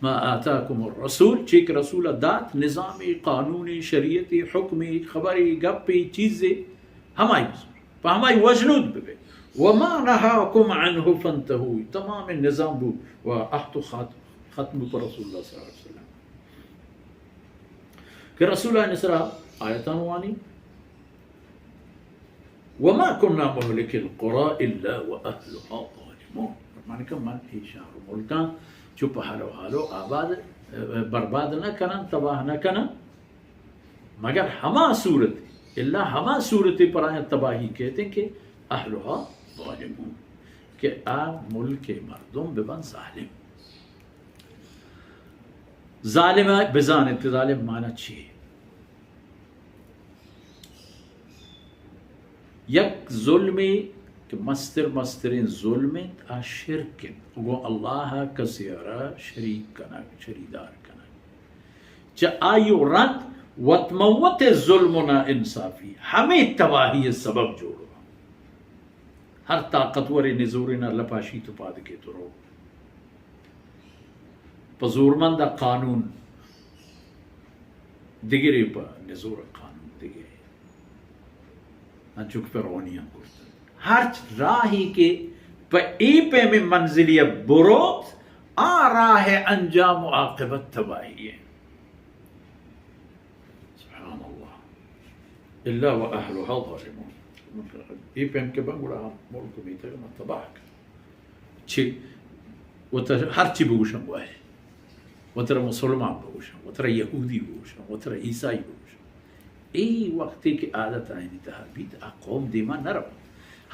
ما آتاکم الرسول، چی کہ رسول دات، نظامی، قانونی، شریعتی، حکمی، خبری، گپی، چیزے، ہمائی بزور۔ پہ ہمائی وژنود ببے۔ وما نهاکم عنه فانتهوا، تمام نظام بو و عہد و خات-، ختم بو پہ رسول اللہ صلی اللہ علیہ وسلم۔ کہ رسول اللہ سرا آیتان وانی، وما كنا مهلك القرى إلا وأهلها ظالمون۔ فرمانی کہ من اے شہر و ملکاں چو پہ حال و حال و آباد، برباد نہ کناں، تباہ نہ کناں، مگر ہما صورت، الا ہما صورت پر آیاں تباہی کہتے ہیں کہ اہلها ظالمون، کہ آ ملک مردم ببن ظالم۔ ظالم بزانت، ظالم معنی چی؟ یک ظلمے کہ مستر مستریں ظلم انت، آ شرک انت۔ گوں اللہ ء کسے ء را شریک کنگ، شریدار کنگ۔ چہ آئی ء رند وت مہ وت ء ظلم و ناانصافی ہمے تباہی ء سبب جوڑ بنت۔ ہر طاقتورے نزورین ء لپاشیت و پاد کیت و رو۔ پہ زورمند ء قانون دگرے، پہ نزور ء قانون دگرے۔ انچو کہ فرعونیاں کرتگ۔ ہرچ راہے کہ پہ اے پیمیں منزلی ء بروت، آ راہ ء انجام و عاقبت تباہی انت۔ سبحان اللہ۔ الا و اہلها ظالمون۔ اے پیم کہ بن گڑا ہم ملک میتگ ما تباہ کن۔ چی وتر ہر چی بگوشن گواہ۔ وتر مسلمان بگوشن، وتر یہودی بگوشن، وتر عیسائی بگوشن۔ اے وقتی کہ عادت آئینی تہا بیت، آ قوم دیما نہ رو۔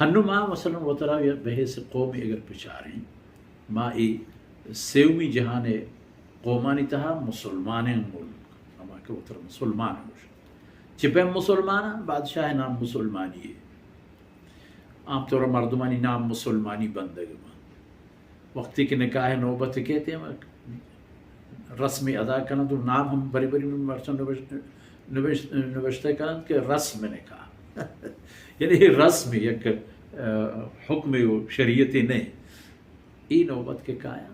ہنو ما مثلاً وترا بحیث قومی اگر پچاریں، ما اے سیومی جہان قومانی تہا مسلمانیں ملک، ہما کہ وتر مسلمان گوش۔ چہ پیم مسلمان، بادشاہ نام مسلمانی ہے۔ عام طور مردمانی نام مسلمانی بندگ بنت۔ وقتی کہ نکاح نوبت کہتے ہیں، رسمی ادا کنن تو نام ہم بری بری مرچن نوش-، نوش-، نوشتہ کنن کہ رسم نکاح۔ یعنی رسم یک، آ، حکم و شریعت نہیں۔ اے نوبت کہ کایاں،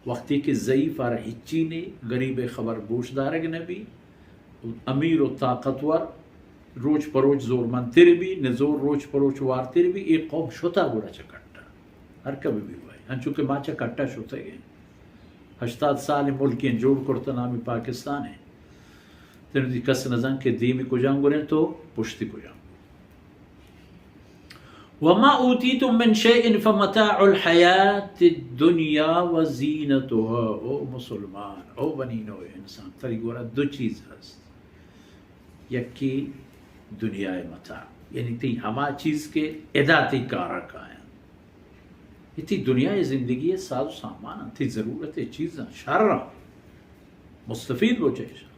وقتی کہ ضعیف ء را ہچی نے، غریب ء خبر گوش دارگ نہ بی، امیر و طاقتور روچ پہ روچ زورمندتر بی، نزور روچ پہ روچ وارتر بی، اے قوم شتا گڑا چہ کٹا۔ ہر کبھی بھی بھائی، انچو کہ ما چہ کٹا شتگیں۔ ہشتاد سال ملکیں جوڑ کرتا نامی پاکستان ہے۔ تنو دی کس نزان کہ دیمی کجام گریں تو پشتی کجام۔ وما اوتیتم من شیء فمتاع الحیات الدنیا وزینتها۔ او مسلمان، او بنی نوع انسان، تری گورا دو چیز ہست۔ یکی دنیا متاع، یعنی تی ہما چیز کہ ادا تی کارا کایاں۔ اے تی دنیا ء زندگی ء ساز و سامان انت، تی ضرورت ء چیز انت، شر انت، مستفید بو چہ ایشاں۔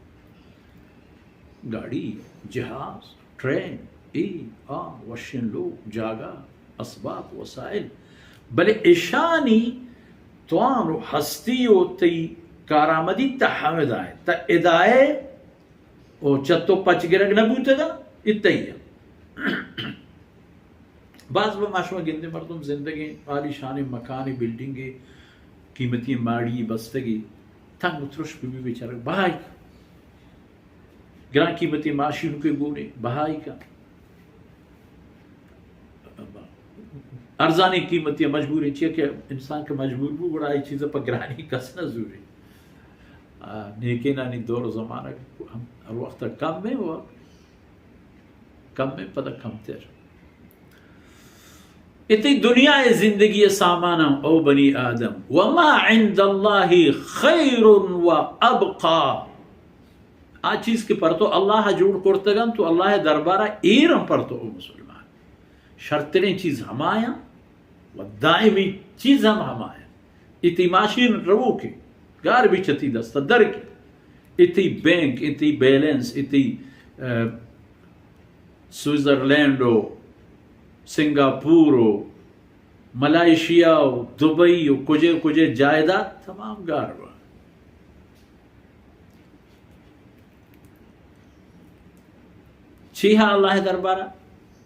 گاڑی، جہاز، ٹرین، اے، آ، وشیں لوگ، جاگہ، اسباب، وسائل، بلے ایشانی توان و ہستی و تی کارآمدی تہ ہمدا انت، تہ ادا ء و چہ تو پچ گرگ نہ بوتگ ء، اے تئی ء۔ باز بہ ما شما گندے مردم زندگیں عالی شانیں مکانے، بلڈنگے، قیمتی ماڑی بستگی، تنگ و ترش بہ بی بیچارگ، بہائی کن۔ گران قیمتی ماشینکے گونے، بہائی کن۔ ارزانی قیمتی مجبوریں، چیا کہ انسان کہ مجبور بو، گڑا اے چیز پہ گرانی کس نہ زوری۔ آ، نیکینانی دور و زمانگ ہم ہر وقت کم میں ہوا، کم میں پدا کمتر۔ اتی دنیا زندگی سامانم او بنی آدم، وما عند اللہ خیر و ابقی۔ آ چیز کہ پر تو اللہ جوڑ کرتگن، تو اللہ دربارہ ایرم پر تو او مسلمان۔ شرتریں چیز ہمایاں و دائمی چیز ہم ہمایاں۔ اے تئی ماشین روکے، گار بی چہ تئی دستا درکے۔ اے تئی بینک، اے تئی بیلنس، اے تئی، اه، سوئٹزرلینڈ و سنگاپور و ملائیشیا و دبئی و کجے کجے جائیداد تمام گار با۔ چی ہا اللہ دربارہ؟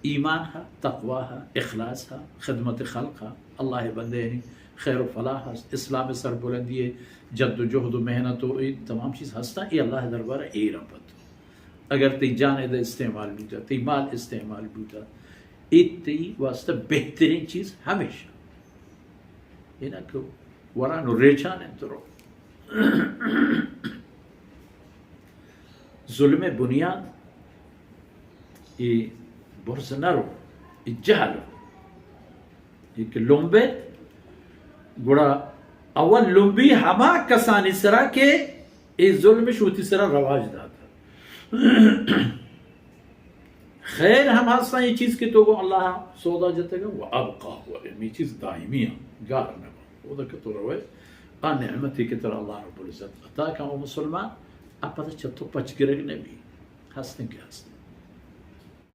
ایمان ہا، تقوی ہا، اخلاص ہا، خدمت خلق ہا، اللہ بندے یعنی خیر و فلاح ہست، اسلام سربلندی، جد و جہد و محنت و اے تمام چیز ہستاں، اے اللہ دربار ایر انت۔ پت اگر تئی جان ادا استعمال بوتا، تئی مال استعمال بوتا، اے تئی واسطہ بہترین چیز ہمیش انت۔ اے نہ کہ وران و ریچان انت رو۔ ظلم بنیاد، اے برز نہ رو، اے جہل رو۔ اے کہ لمبیت، گڑا اول لمبی ہما کسانی سرا کہ اے ظلمش وتی سرا رواج داتا۔ خیر ہم ہستاں، اے چیز کہ تو گوں اللہ سودا جتگا، و ابقا، و اے چیز دائمی ہم گار نہ بنت۔ اودا کہ تو روئے، آ نعمتی کہ ترا اللہ رب العزت عطا کن او مسلمان، آ پدا چہ تو پچ گرگ نہ بی۔ ہستیں کہ ہستیں۔